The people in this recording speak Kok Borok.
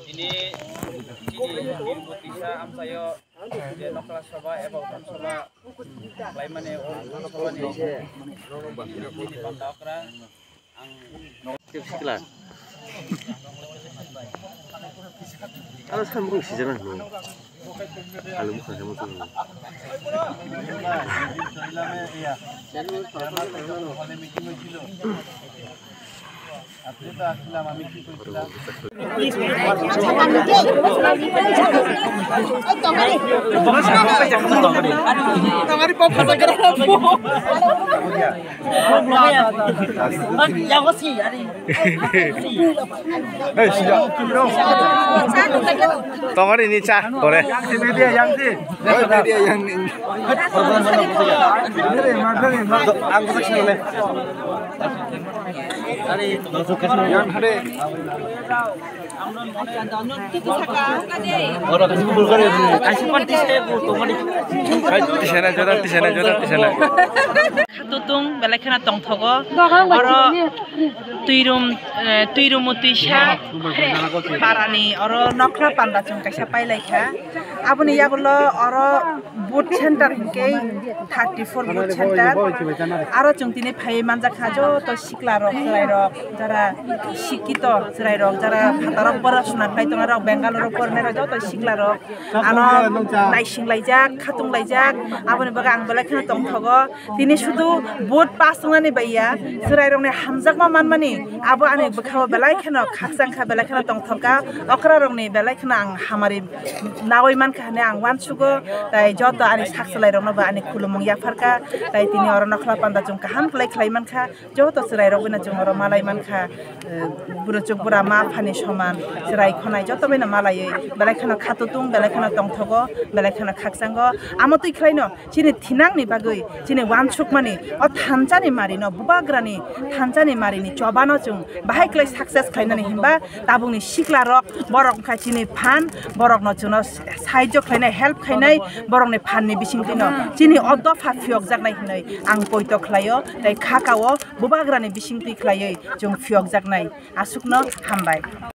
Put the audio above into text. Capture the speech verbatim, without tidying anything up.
Tini chini Birbutisa amchaio je Nokla Sabha eba Utham Sabha khlaimani o Utham Sabhani chini panda okra ang Sikla. Aro samung sijana no. Alu mukha sama tu. Tongari ni cha kore. Tisana joda, tisana joda, tisana. Khatutung belai kheno tongthogo. Oro tuirum, eh, tuirumu tuisa parani oro nokla panda chwng kaisa pailaikha. Aboni yagulo oro booth center hinkhe thirty four booth center. Aro chwng tini phaiwi manjakha joto sikla rok, chwrai rok, jara sikito chwrai rok, jara phatarok borok swnam khlai tongnai rok, Bangalore o porinai rok, joto sikla rok. Ano naising laijak, khatung laijak, aboni bagwi ang belai kheno tongthogo. Tini sudu vote pass wngnani baiya, chwrairokni hamjakma manmani, abo ani bwkhao belai kheno khakchangkha, belai kheno tongthokha. Okrarokni belai kheno ang hamari nawi mankha hwnwi ang uansugo. Tai joto ani sak chwlairokno bo ani khulumung yapharkha. Tai tini oro nokla panda chwng kaham khlai khlai mankha. Joto chwrairok bino chwng oro malai mankha, eh, buruchuk bura ma phani soman chwrai khonai joto bino malaiwi belai kheno khatutung, belai kheno tongthogo, belai kheno khakchango. Amo twi khlaino chini thinangni bagwi chini uansukmani o thanchani marino, bubagrani thanchani marini chobano chwng bahai khlai success khlainani hinba tabukni siklarok borok wngkha chini phan, borokno chwngno sahajyo khlainai, help khainai, borokni phanni bisingtwino chini o dopha phiyokjaknai hinwi ang poito khlaio, tei khakao bubagrani bisingtwi khlaiwi chwng phiyokjaknai. Aswkno hambai.